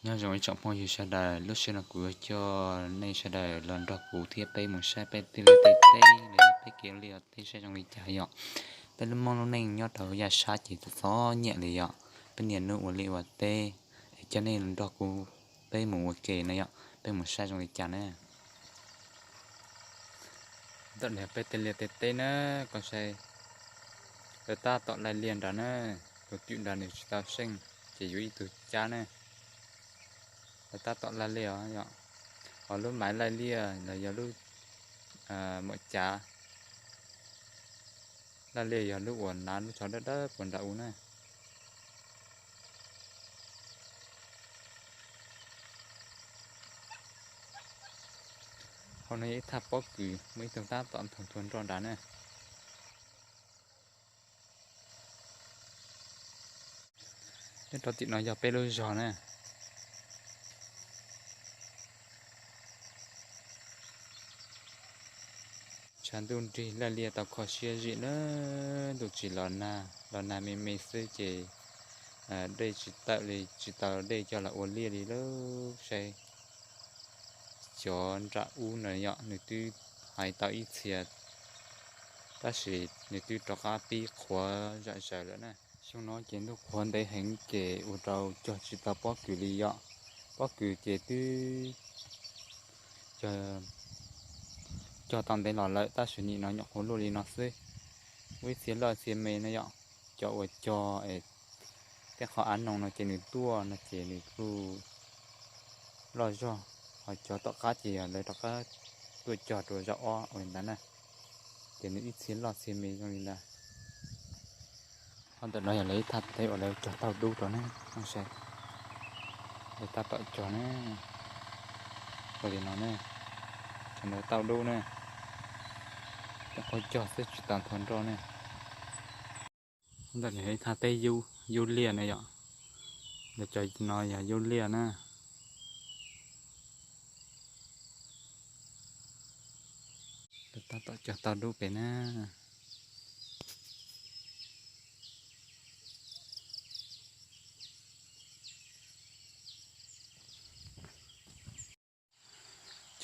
Nyob zoo ib tsoom phooj ywg sawv daws, lub sij hawm no kuv yuav coj nej sawv daws los nrog kuv thiab peb mus saib peb tej liaj tej teb los yog peb kev ua liaj ua teb saib zoo li cas yom. Peb lub Hmoob lub neej nyob rau yav sab ces txom txom nyem li yom. Peb niaj hnub ua liaj ua teb, es coj nej los nrog kuv peb mus ua ke no yom, peb mus saib zoo li cas na. Ntawm no peb tej liaj tej teb na, koj saib, lawv tab tom laij liaj nrad na, tus twm nrad nws tsis tau seej, ces yuav ib tug cab na. Lawv tab tom laij liaj os yom, ho lub maiv laij liaj los yog lub muam cav laij liaj yog lub uas hnav lub tsho dawb dawb puag nram u na. Hauv no yog ib thaj pob kws muaj ib tug tab tom nthuav nthuav nroj nrad na. Nyob rau tim no yog peb lub zog na. Tshav ntuj nrig laij liaj tau kho siab zim na, ntuj tsis los nag, los nag me me xwb ces dej tsis tawm li, tsis tau dej coj los ua liaj li lauj. Saib cov nram ub no yom, nws twb hais tau ib txhia, tab sis nws twb rov qab pib qhuav zom zaws lawm na. Xyoo no ces ntuj qhuav ntev heev ces ua rau cog tsis tau pob kws li yom. Pob kws ces twb cog tau ntev los lawm tab sis nim no nyuam qhuav luaj li no xwb. Muaj ib txhia loj txhia me na yom. Cov uas cog es tej qhov av noo no ces nws tuaj no ces nws kuj loj zog, ho cov tom qab ces yog lawv rov qab tuaj cog rau zaum ob ua li ntawd na. Ces nws ib txhia loj txhia me zoo li ntawd. Ho ntawm no yog lawv ib thaj teb uas lawv cog tauj dub rau na, nej saib, lawv tab tom cog na, ua li no na, cov ntawd tauj dub na, nyuam qhuav cog xwb tsis tau nthuav nroj na. Ntawm no yog ib thaj teb yub liaj na yom, lawv cov no yog yub liaj na. Lawv tab tom cog tauj dub pem na.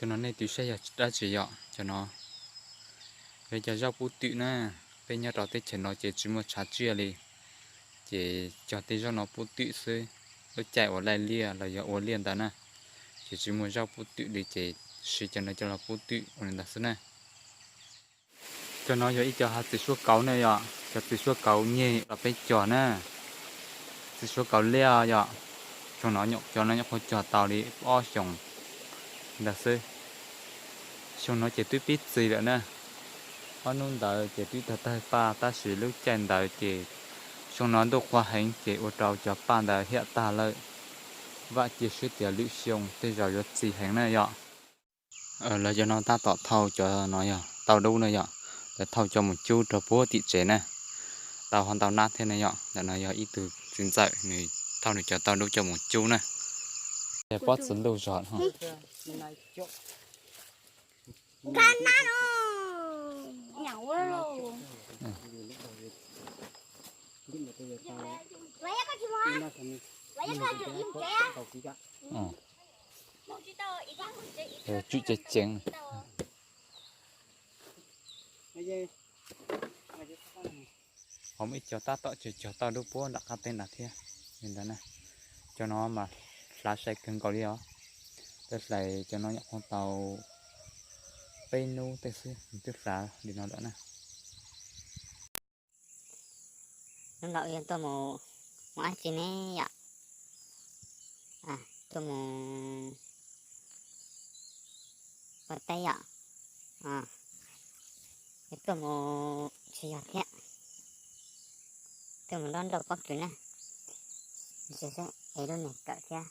Cov no nej twb saib yog dab tsi yom? Cov no yog cov zaub pub twm na. Peb nyob rau teb chaws no ces tsis muaj tshav tsiaj li, ces cog tej zaub no pub twm xwb. Lub caij uas laij liaj los yog ua liaj ntawd na, ces tsis muaj zaub pub twm li ces siv cov no coj los pub twm ua li ntawd xwb na. Cov no yog ib co hav txiv suab kauv ne yom, cov txiv suab kauv nyeg los peb cog na. Txiv suab kauv liaj yom, xyoo no nyuam, cov no nyuam qhuav cog tau li ob xyoos ntawd xwb. Xyoo no ces twb pib txi lawm na. Ob hnub ntawd ces twb tawg tawg paj tab sis lub caij ntawd ces xyoo no ntuj qhuav heev ces ua rau cov paj ntawd hiam tag lawm. Vam cia siab tias lwm xyoo tej zaum yuav txi heev na yom. Lawv cov no tab tom thauj cov no yog tauj dub na yom, lawv thauj coj mus cub rau puag tim tsev na. Tau ho ntau nab thiab na yom. Ntawm no yog ib tug txiv ntxawm nws thauj nws cov tauj dub coj mus cub na. Pob txwv luj zog. Tswm ceev ceev. Ho muaj ib co tab tom cog tauj dub puag nram qab teb nrad thiab li ntawd na. Cov no mas hlav sai kawg nkaus li os. Peb hlais cov no nyuam qhuav tau peb hnub tej xwb nws twb hlav li no lawm na. Hnub no wb tuaj mus, mus dab tsi ne yom? Tuaj mus ua teb yom. Wb tuaj mus tsis yog thiab, tuaj mus dob nroj pob kws na. Es lub niag kawm thiab.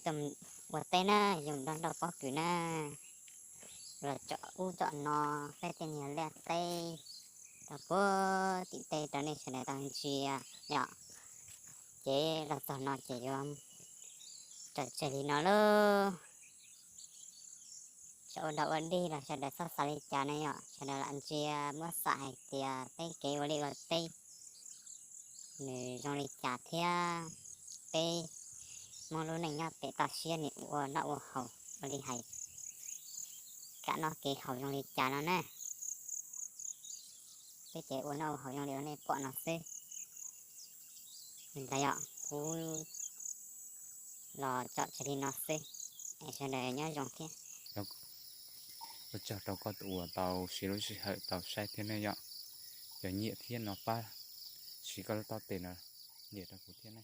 Tuaj mus ua teb na, yog mus dob nroj pob kws na. Los tsom ub tsom no, peb tej niag liaj teb rau puag tim teb rau nej sawv daws tau ntsia yom. Ces los txog no ces yuav tso tseg li no lauj. Tsis ua dog ua dig los sawv daws txhob xav li cas ne yom, sawv daws lam ntsia muab xam hais tias peb kev ua liaj ua teb nws zoo li cas thiab. peb Hmoob lub neej nyob pem toj siab nim ua noj ua haus ua li hais, kev noj kev haus zoo li cas no na. Peb ces ua noj ua haus zoo li nej pom no xwb. Li ntawd yog kuv los tso tseg li no xwb, es sawv daws nyob zoo thiab. Ua tsaug rau koj tus uas tau siv lub sij hawm tau saib thiab ne yom. Yog nyiam thiab no pab siv koj lub taub tes no nias rau kuv thiab ne.